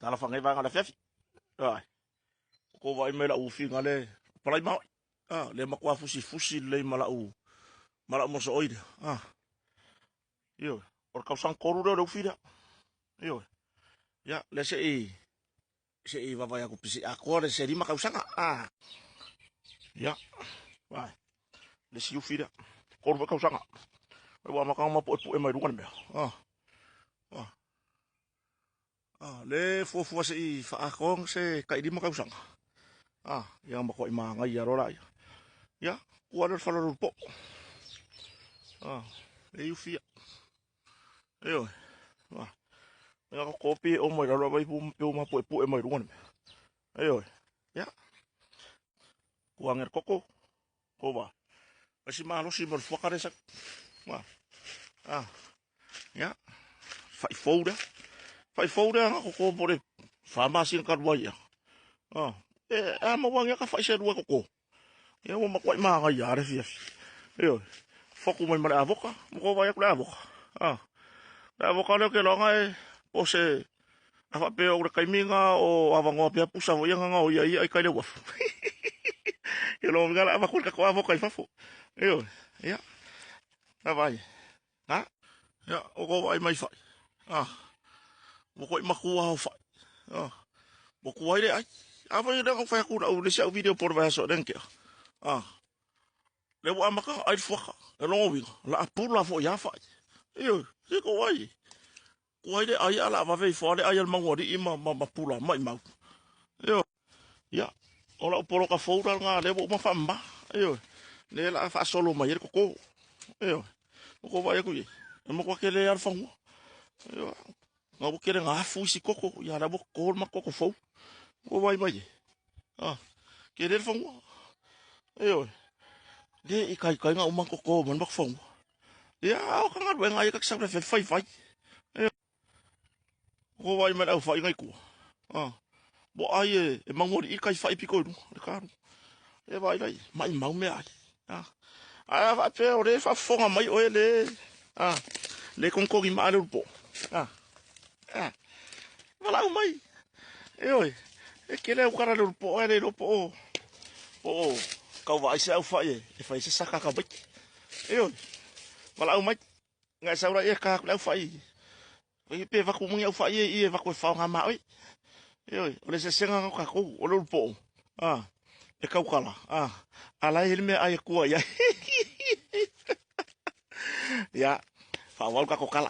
Talofa lenei vaega o le afiafi. Ioe. Ua tou vaai mai i lau ufiga le palai maoi. Ah, le matua fusifusi lelei ma lau ma lau mosooi lea. Ah. Ioe. O le tausaga tolu lea o le ufi lea. Ioe. Ia, lea se i se i vavae atu pisi atoa le se 5 tausaga. Ah. Ia. Vai. Le si ufi lea. 3 foi tausaga. Ua amata ona mapuepue mai luga le mea. Ah. Ah. Ah, le fuafua se i faatoa se tai 5 tausaga. Ah, ia matuai manaia loa laia. Ia, ua le fala lolo po. Ah, e ufi ia. Ioe. Ah. Ia ko kopi o mai lalo vai pu pe ma pu pu e mai luga le mea. Ioe. Ia. Kuanger koko. Ko va. Ai si malosi mo le fuaka le sa. Ah. Ah. Ia, fai fou lea. Fai fou lea nga koko po le wha masina ka rua ia. Ah, e a maua ngia ka fai se rua koko. Ia ua makuai maga ia le fiafi. Ioe, foku mai ma le avoka, mo ko vai aku le avoka. Ah, le avoka lea ke loanga e po se a whape o le kaimi nga o awangoa pea pusa fo ia nga o ia ia i kai le uafu. Ia lo nga la ava ku ka ko avoka i fafo. Ioe, ia. Na vai. Ha? Ia, o ko vai mai fai. Ah. Mo ko makua o fai. Ah. Mo ku ai le ai. A vai le ko fai ku lau le sia video por vai so den ke. Ah. Le wa maka ai fuaka. E longo winga. La apula fo ia fai. Io, se ko ai. Ku ai le ai ala va vei fo le ai al mangu ali ma ma ma pula mai mau. Io. Ia, o lau poloka fou la nga le ua uma faamama. Ioe, le la faasolo mai ai le koko. Ioe, ua kou vaai atu i ai, e matua kele lava le fanua. Ioe, nga ua kele nga afu isi koko, ia la ua koko le matou koko fou. Ua kou vaai mai ai. Ah, kele le fanua. Ioe, le ikaika uma koko ma le matou fanua. Ia, o ka galuega ia ka te sau le faifai. Ioe. Ko wai mai le au whainga i kua. Ah. Mo ai e, e mangori i kai whai piko i runga, le kāru. E vai lai, mai mau mea ai. Ah. Ai a whaapea o le whaafofoga mai oe le, ah, le kongkongi maa le urupo. Ah. Ah. Walau mai. E oe, e kele au kara le urupo oe le iloa po o, po o kau vaai se au whai e, e whai se saka ka maiki. E oe, walau mai. Ngai sau la ia ka ku le au whai. Oi pe vaku mungi au whai e i e vaku e whao ngā maa oi. E oi, o le sesenga ngā kākou, o le ulupo. Ah, e kaukala. Ah, ala e hele mea ai e kua ia. Ia, whaawau kako kala.